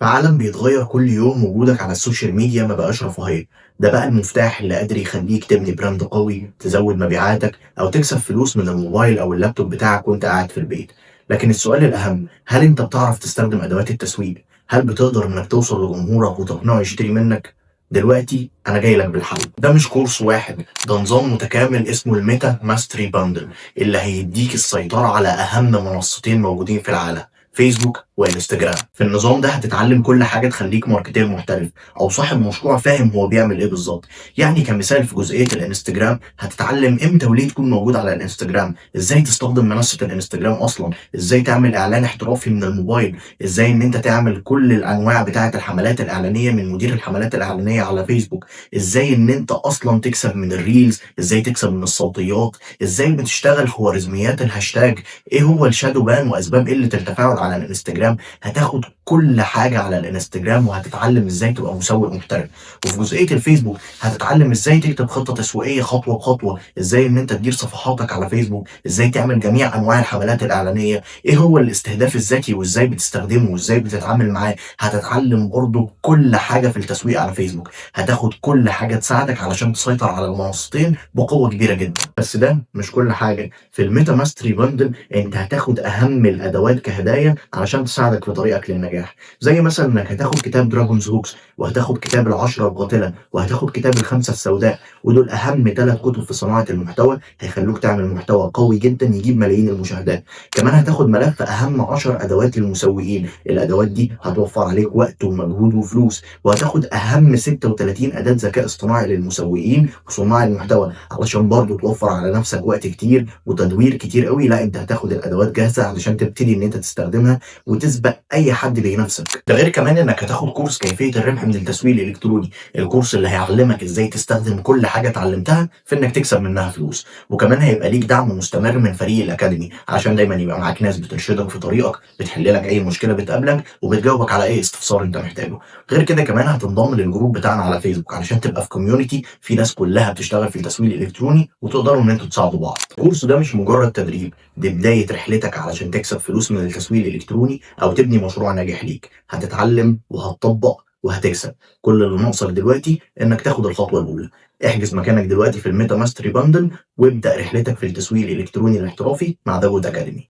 في عالم بيتغير كل يوم، وجودك على ال social media ما بقاش رفاهية. ده بقى المفتاح اللي قادر يخليك تبني brand قوي، تزود مبيعاتك، أو تكسب فلوس من الموبايل أو اللابتوب بتاعك وأنت قاعد في البيت. لكن السؤال الأهم، هل أنت بتعرف تستخدم أدوات التسويق؟ هل بتقدر إنك توصل لجمهورك وتقنعه يشتري منك؟ دلوقتي أنا جاي لك بالحل. ده مش كورس واحد، ده نظام متكامل اسمه ال Meta Mastery Bundle، اللي هيديك السيطرة على أهم منصتين موجودين في العالم، فيسبوك وانستجرام. في النظام ده هتتعلم كل حاجة تخليك marketer محترف أو صاحب مشروع فاهم هو بيعمل إيه بالظبط. يعني كمثال، في جزئية الانستجرام هتتعلم إمتى وليه تكون موجود على الانستجرام، إزاي تستخدم منصة الانستجرام أصلا، إزاي تعمل إعلان احترافي من الموبايل، إزاي إن أنت تعمل كل الأنواع بتاعة الحملات الإعلانية من مدير الحملات الإعلانية على فيسبوك، إزاي إن أنت أصلا تكسب من ال reels، إزاي تكسب من الصوتيات، إزاي بتشتغل خوارزميات الهاشتاج، إيه هو ال shadow ban وأسباب قلة التفاعل على الانستجرام. هتاخد كل حاجة على الانستجرام وهتتعلم ازاي تبقى مسوق محترف. وفي جزئية الفيسبوك هتتعلم ازاي تكتب خطة تسويقية خطوة بخطوة، ازاي ان انت تدير صفحاتك على فيسبوك، ازاي تعمل جميع انواع الحملات الاعلانية، ايه هو الاستهداف الذكي وازاي بتستخدمه وازاي بتتعامل معاه. هتتعلم برضه كل حاجة في التسويق على فيسبوك. هتاخد كل حاجة تساعدك علشان تسيطر على المنصتين بقوة كبيرة جدا. بس ده مش كل حاجة. في ال Meta Mastery Bundle انت هتاخد اهم الادوات كهدايا علشان تساعدك في طريقك للنجاح، زي مثلا انك هتاخد كتاب Dragon's Hooks، وهتاخد كتاب العشرة القاتلة، وهتاخد كتاب الخمسة السوداء، ودول اهم 3 كتب في صناعة المحتوى هيخلوك تعمل محتوى قوي جدا يجيب ملايين المشاهدات. كمان هتاخد ملف اهم 10 ادوات للمسوقين، الادوات دي هتوفر عليك وقت ومجهود وفلوس. وهتاخد اهم 36 اداة ذكاء اصطناعي للمسوقين وصناع المحتوى، علشان برضه توفر على نفسك وقت كتير وتدوير كتير قوي. لا، انت هتاخد الادوات جاهزه علشان تبتدي ان انت تستخدمها وتسبق اي حد بينافسك. ده غير كمان انك هتاخد كورس كيفيه الربح من التسويق الالكتروني، الكورس اللي هيعلمك ازاي تستخدم كل حاجه اتعلمتها في انك تكسب منها فلوس. وكمان هيبقى ليك دعم مستمر من فريق ال academy، عشان دايما يبقى معاك ناس بترشدك في طريقك، بتحل لك اي مشكله بتقابلك، وبتجاوبك على اي استفسار انت محتاجه. غير كده كمان هتنضم لل group بتاعنا على فيسبوك علشان تبقى في community في ناس كلها بتشتغل في التسويق الالكتروني وتقدروا ان انتوا تساعدوا بعض. الكورس ده مش مجرد تدريب، دي بداية رحلتك علشان تكسب فلوس من التسويق الالكتروني او تبني مشروع ناجح ليك. هتتعلم وهتطبق وهتكسب. كل اللي ناقصك دلوقتي انك تاخد الخطوة الاولى. احجز مكانك دلوقتي في ال Meta Mastery Bundle وابدأ رحلتك في التسويق الالكتروني الاحترافي مع داوود Academy.